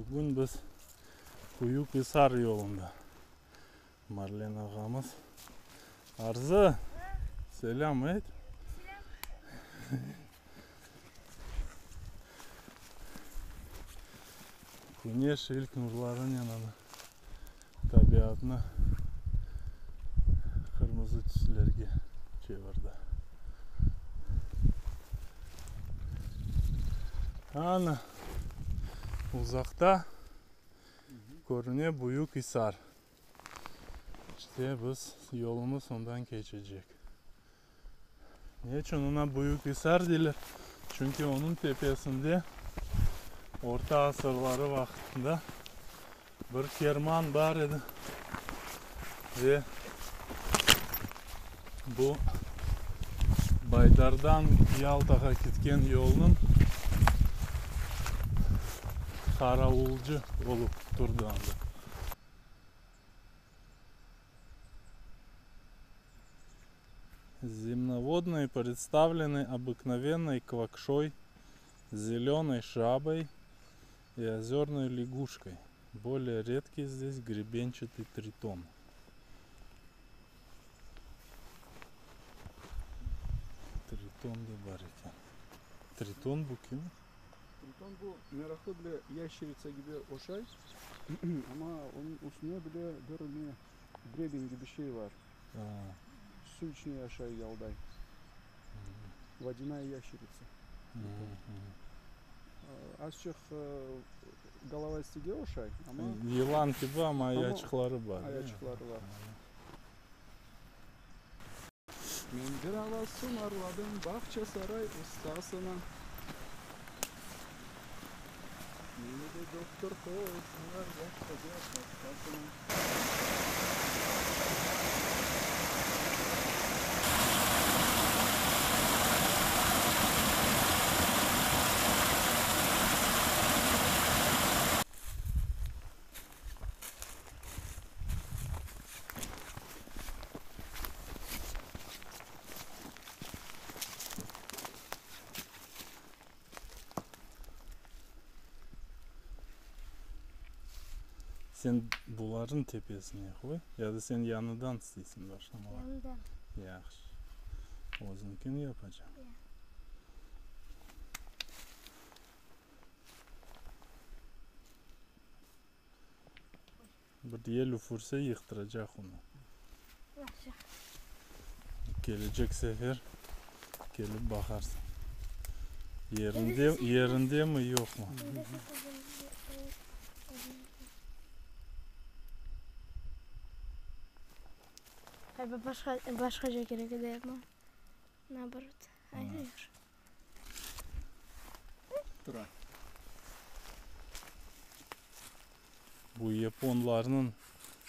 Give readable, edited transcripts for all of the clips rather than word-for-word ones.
Bugün biz Büyük İsar yolunda. Marlen ağamız. Arzı, selâm ayt. Küneş ilk nurlarınen ana tabiatnı qırmızı tüslerge çevirdi. Ana, uzaqta körüne Büyük İsar. İşte biz, yolumız ondan keçecek. Ne içün oña Büyük İsar deyler? Çünki onıñ tepesinde orta asırları vaqtında bir kerman bar edi ve bu Baydardan Yaltağa ketken yolnıñ qaravulcı olıp turdı anda. Zemnovodные представлены обыкновенной квакшой, зеленой жабой и озерной лягушкой. Более редкий здесь гребенчатый тритон. Triton da bar eken. Triton bu kim? Triton bu meraqlı bile yayşeritsa kibi oşay, amma onıñ üstüne bile bir ne greben kibi şey bar. Suv içine yaşay, yalday. Vodyanaya yayşeritsa. Azçıq golovastige oşay, amma. Yılan kibi, amma ayaçıqları bar. Ayaçıqları bar. Men bir avaz sımarladım Bağçasaray ustasına. Meni de dohtur qoysınlar Bağçaca hastasına. Sen bularnıñ tepesine qoy, ya da sen yañıdan isteysiñ başlamağa? Yañıdan. Yahşı. Özüñkini yapacaq. Ya. Bir yel üfürse, yıqtıracaq onı. Yahşı. Kelecek sefer kelip baqarsıñ. Yerinde, yerindemi, yoqmı? Başqa, başqaca kerek edi yapmaq. Naoborot. Ayda yahşı. Tura. Bu yaponlarnıñ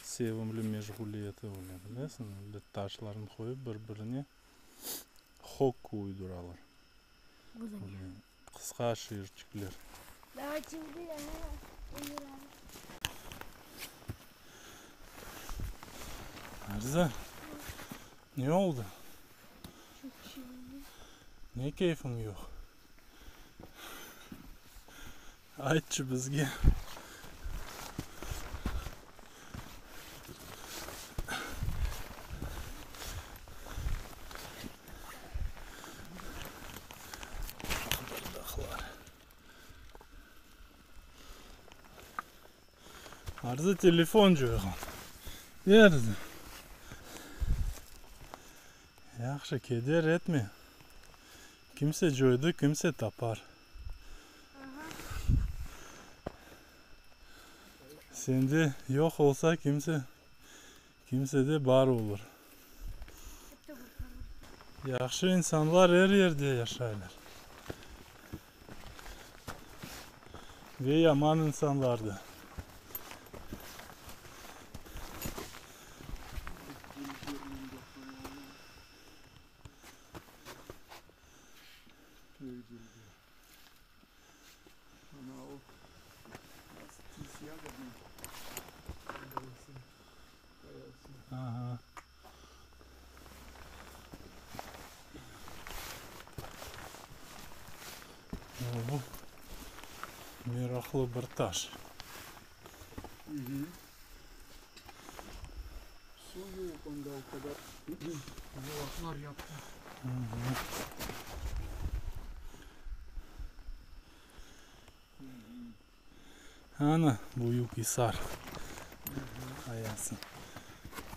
sevimli meşğuliyeti öyle, bilesiñmi? Öyle taşlarnı qoyıp bir-birine hokku uyduralar. Qısqa şiirçikler. Arzı, ne oldı? Ne keyfiñ yoq? Aytçı bizge. Arzı telefon coyğan. Arzı. Yahşı, keder etme. Kimse coydı, kimse tapar. Sende yoq olsa, kimse, kimsede bar olur. Yahşı insanlar er yerde yaşaylar. Ve yaman insanlar da. Aha. Bu meraqlı bir taş. Suv yoq onda o qadar. Yolaqlar yaptı. Ana, Büyük İsar qayası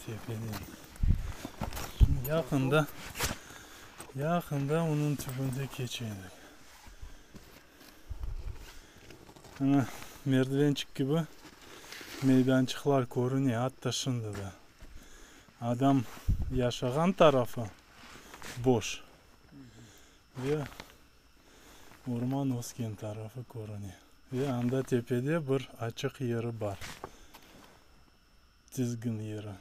tepeden. Yaqında, yaqında onıñ tübünde keçe edik. Ana, merdivençik kibi meydançıqlar körüne atta şimdi de. Adam yaşağan tarafı boş ve Orman ösken tarafı körüne ve anda tepede bir açıq yeri bar, tizgin yeri.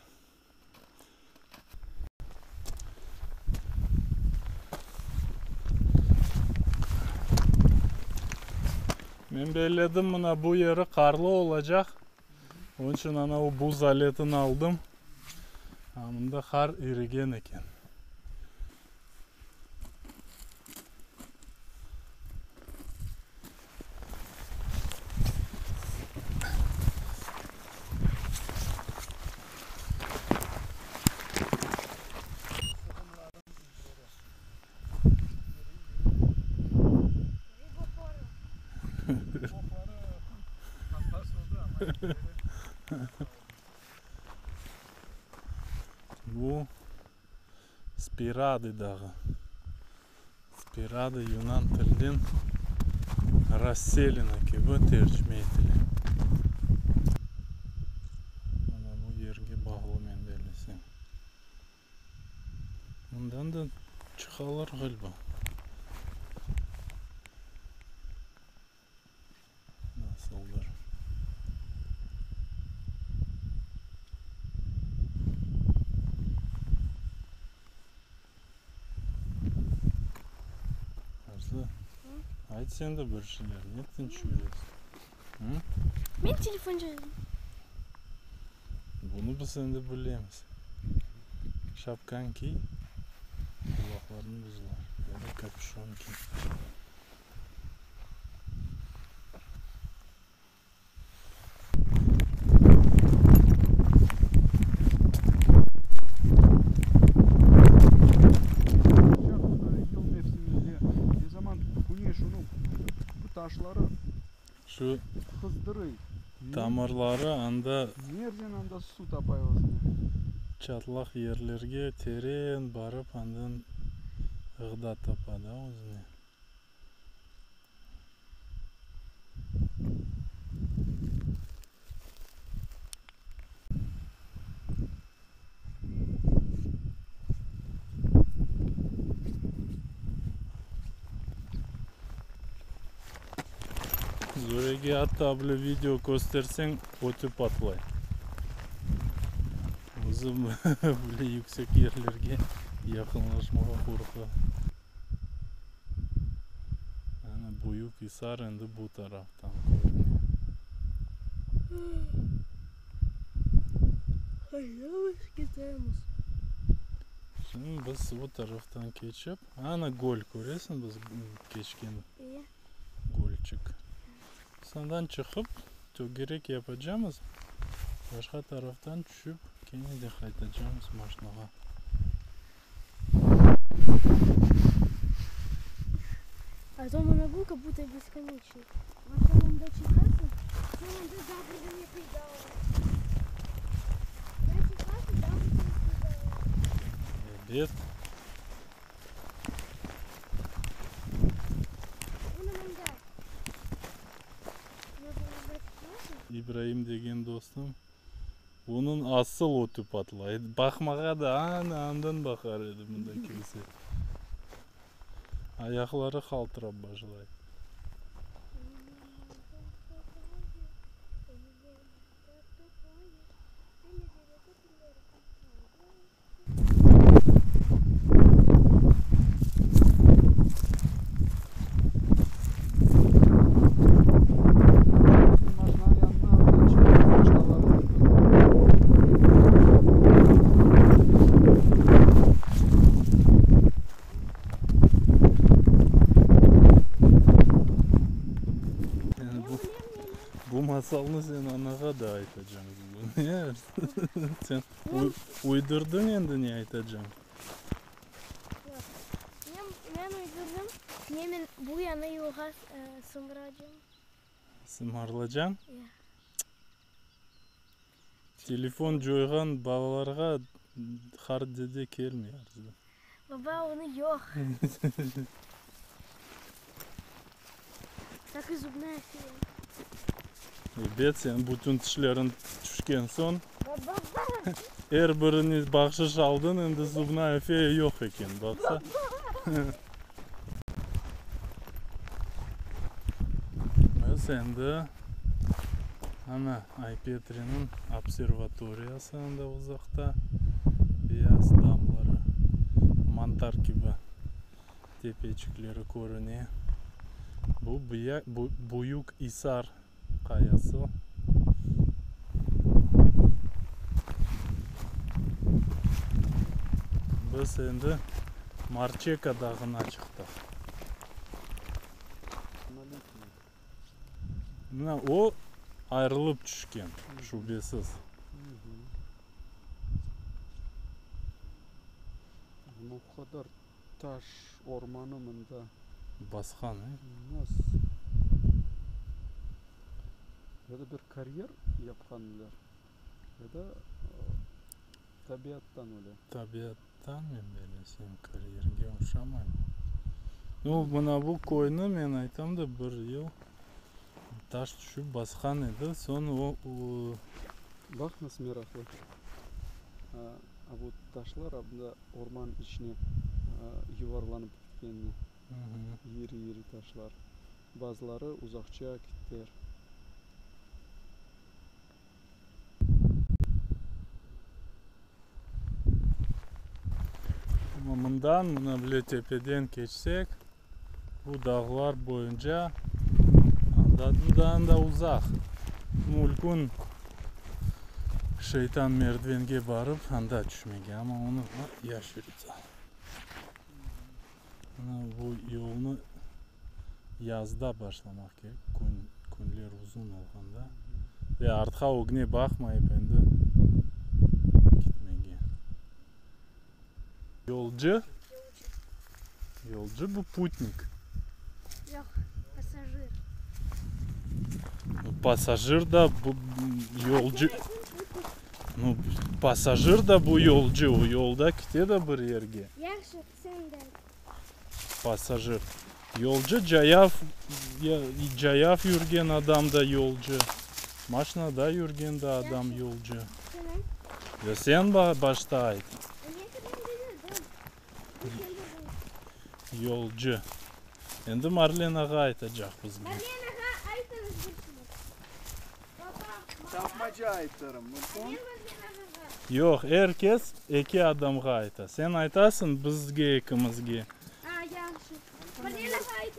Men belledim, mına bu yeri qarlı olacaq, onıñ içün ana o buz aletini aldım, a mında qar irigen eken. Bu Spiradi dağı. Spiradi yunan tilden rasselina kibi tercime etile. Mana bu yerge bağlı men bellesem. Mından da çıqalar ğaliba. Nasıldır? Arzı, ayt sen de bir şeyler, ne tınç yüresiñ? Hı? Men telefonca edim. Bunı biz endi bilemiz. Şapkañ kiy, qulaqlarıñ buzular. Ya da kapüşon kiy. Sıcaq yıl mevsiminde ne zaman küneş onıñ bu taşları Şu qızdırıy. Tamırları anda. Nereden anda suv tapay özüne? Çatlaq yerlerge teren barıp andan ğıda tapa da özüne. Zörege atta bile video kösterseñ, ötü patlay. Özü bile yüksek yerlerge yaqınlaşmağa qorqa. Ana, Büyük İsar endi bu taraftan körüne. Şimdi biz bu taraftan keçip, ana göl köresiñ biz keçken gölçik. Biz andan çıqıp, tögerek yapacamız, başqa taraftan tüşip, kene de qaytacamız maşnağa. Ebet. İbraim degen dostum, onıñ asıl ötü patlay. Baqmağa da ana andan baqar edi mında kelse. Ayaqları qaltırap başlay. Bu masalnı sen anağa da aytacañ bugün, e? Sen uydurdıñ endi ne aytacañ? Yoq. Men, men uydurdım, ne men bu yañı yılğa sımıracam. Sımarlacañ? Ya. Telefon coyğan balalarğa qart dede kelmey arzı. Baba, onı yoq. Tak i zubnaya feya. Ebet, sen bütün tişleriñ tüşken soñ, er birini bahşış aldıñ, endi zubnaya feya yoq eken, baqsa. Biz endi, ana, Ay-Petriniñ observatoriyası anda uzaqta, beyaz damları, mantar kibi tepeçikleri körüne. Bu Büyük İsar qayası. Biz endi Marçeka dağına çıqtıq. Mına o ayrılıp tüşken, şübesiz. Amma o qadar taş ormanı mında. Basqan, e? Nasıl? Ya da bir karyer yapqanlar, ya da tabiattan öyle. Tabiattan men bilesem, karyerge oşamay. Nu, mına bu köyni, men aytam da, bir yıl taş tüşüp basqan edi, soñ o. Baq nasıl meraqlı. A bu taşlar anda orman içine yuvarlanıp ketkenini, iri-iri taşlar. Bazıları uzaqça kettiler. Amma mından, mına bile tepeden keçsek, bu dağlar boyunca andan da uzaq. Mülkün Şeytan merdivenge barıp, anda tüşmege, amma onı yaşırdı. Mına bu yolnı yazda başlamaq kerek, kün, künler uzun olğanda ve artqa ögüne baqmayıp endi ketmege. Yolcu, yolcu bu putnik. Yoq, passajir. Passajir da bu yolcu. Nu, passajir da bu yolcu, o yolda kete de bir yerge. Yahşı, sen de ayt. Passajir. Yolcu cayav, cayav yürgen adam da yolcu, maşinada yürgen de adam yolcu. Sen ayt. Ya sen başta ayt. Yolcu. Endi Marlen ağa aytacaq bizge. Marlen ağa, aytıñız bir söz. Tapmaca aytırım, mümkün? Yoq, er kes eki adamğa ayta. Sen aytasıñ bizge ekimizge.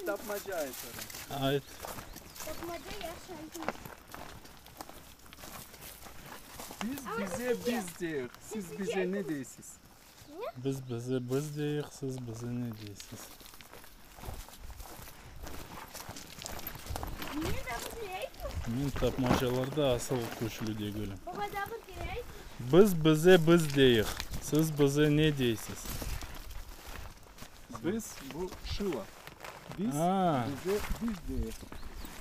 Tapmaca aytırım. Ayt. Biz bize biz deyik, siz bize ne deysiz? Biz bize biz deyik, siz bize ne deysiz? Men tapmacalarda asıl küçlü degilim. Biz bize biz deyik, siz bize ne deysiz? Biz, bu şıla. Biz bize biz deyik,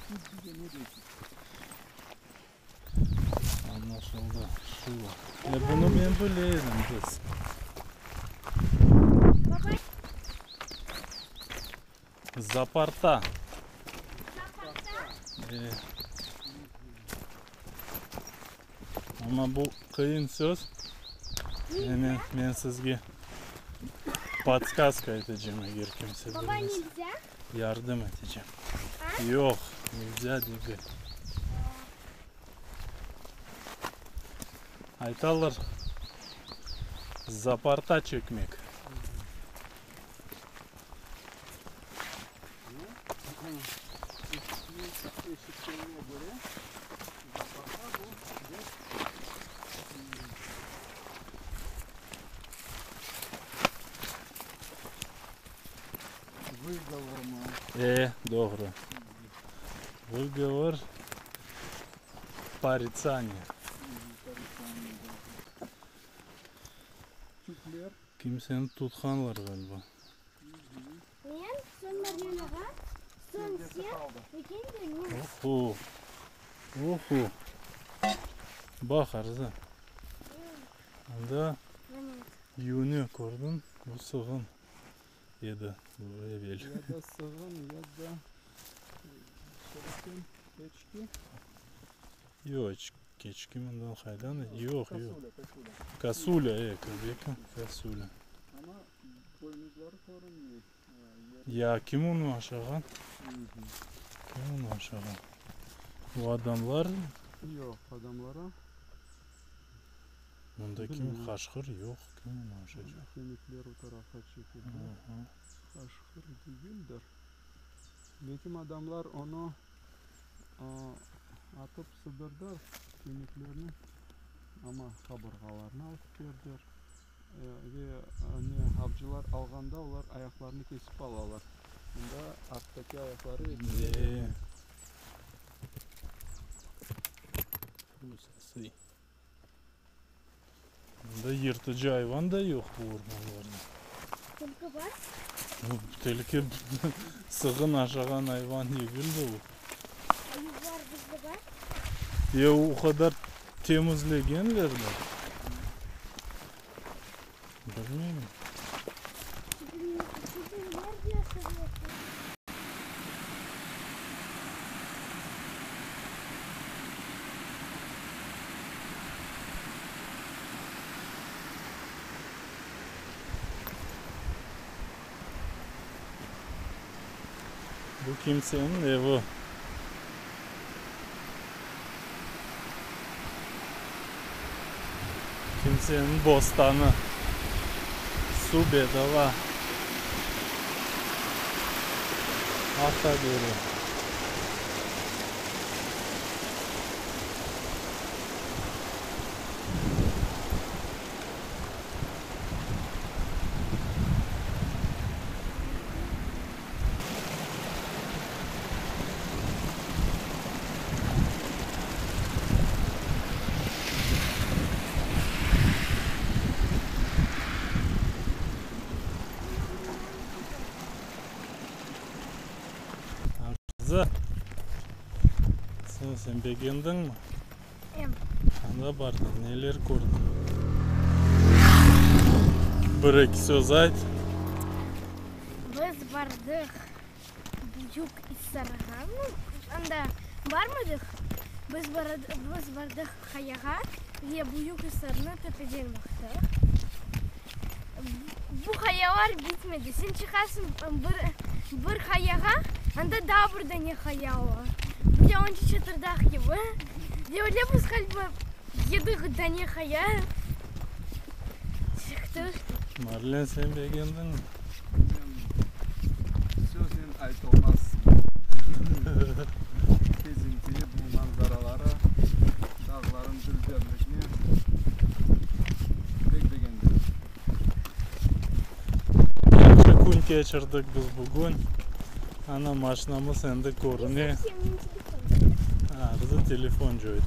siz bize ne deysiz? Añlaşıldı, şıla. E, bunı men bile edim, biz. Zaparta. E. Amma bu qıyın söz. Men, men sizge podskazka etecem, eger kimse bilmese. Yardım etecem. Yoq, nelzâ degil. Aytalar, zaparta çekmek. Vıgovor mı? E, doğru. Vıgovor. Poritsaniye. Poritsaniye, da. Tükler. Kimseni tutqanlar ğaliba. Men, soñ Marlen ağa, soñ sen, ve kene de men. Oho! Oho! Baq, Arzı. Anda yünü kördiñ, bu sığın edi bu evel. Ya da sığın, ya da söylesem, eçki. Yoq, eçki mından qaydan? Yoq, yoq. Kosulâ, kosulâ. Kosulâ, e, belki kosulâ. Amma boynuzları körünmey. Ya kim onı aşağan? Kim onı aşağan? Bu adamlar? Yoq, adamlara. Mında kim? Qaşqır? Yoq, kim onı aşacaq? Kemikler o tarafqa çekildi. Qaşqır degildir. Belkim adamlar onı atıp sıdırdır kemiklerni, amma qabırğalarını alıp keterdir. Ve ne, avcılar alğanda olar ayaqlarını kesip alalar. Mında arttaki ayaqları E. Mında yırtıcı ayvan da yoq bu ormanlarda. Tilki bar. Tilki sığın aşağan ayvan degil de o. Ayuv bar, bizde bar. Ya o qadar temizlegenler de. Bilmeyim. Bu kimseniñ evi. Kimseniñ bostanı. Suv bedava. Aqa bere. Arzı, sen, sen begendiñmi? Em. Anda bardıñ, neler kördiñ? Bir-eki söz ayt. Biz bardıq Büyük İsarğa, nu, anda barmadıq, biz biz bardıq qayağa ve Büyük İsarnı töpeden baqtıq. Bu qayalar bitmedi. Sen çıqasıñ bir, bir qayağa, anda daa bir dane qaya ola. Bu yalancı Çatırdağ kibi. Ve öyle biz ğaliba yedi dane qaya çıqtıq. Marlen, sen begendiñmi? Men söznen aytılmaz bu kezintiyi, bu manzaraları, dağların dülberligini pek begendim. Yahşı kün keçirdik biz bugün. Ana, maşinamız endi körüne. Arzu telefon coydı.